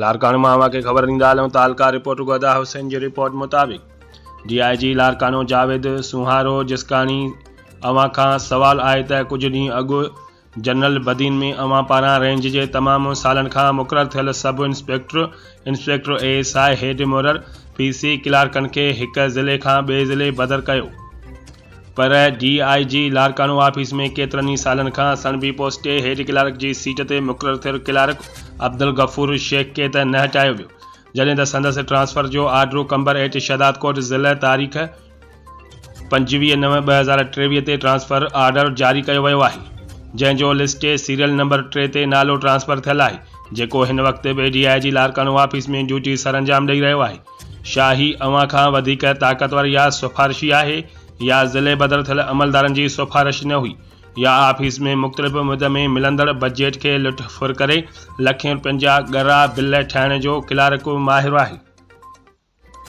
لاڙڪاڻو مان اوهان کي خبر ڏيندا هلون تعلقه رپورٽر گدا حسين جي رپورٽ مطابق ڊي I جي لاڙڪاڻو جاويد سونهارو جسڪاڻي اوهان کان سوال آهي ته ڪجهه ڏينهن اڳ جنرل بدين ۾ اوهان پاران رينج جي تمام سالن کان مقرر ٿيل sub inspector, inspector, A S I, head مورر، P سي ڪلارڪن کي هڪ ضلعي کان ٻئي ضلعي بدر ڪيو. پر ڊي I جي لاڙڪاڻو آفيس ۾ ڪيترن ئي سالن کان سڻڀي پوسٽ تي هيڊ ڪلارڪ جي سيٽ تي مقرر ٿيل ڪلارڪ عبدالغفور شيخ کي ته نه هٽايو ويو جڏهن ته سندس ٽرانسفر جو آرڊر قمبر ايٽ شهدادڪوٽ ضلع تاريخ 25 نو 2023 تي ٽرانسفر آرڊر جاري ڪيو ويو آهي جنهن جو لسٽ سيريل نمبر 3 تي نالو ٽرانسفر ٿيل آهي جيڪو هن وقت به D I G Larkana office ۾ duty سرانجام ڏئي رهيو آهي. شاهي اوهان کان وڌيڪ طاقتور يا سفارشي آهي يا ضلعي بدر ٿيل عملدارن جي سفارش نه هئي يا آفيس ۾ مختلف مد ۾ ملندڙ بجيٽ کي لٽ ڦر ڪري لکين روپين جا ڳرا بل ٺاهڻ جو ڪلارڪ ماهر آهي.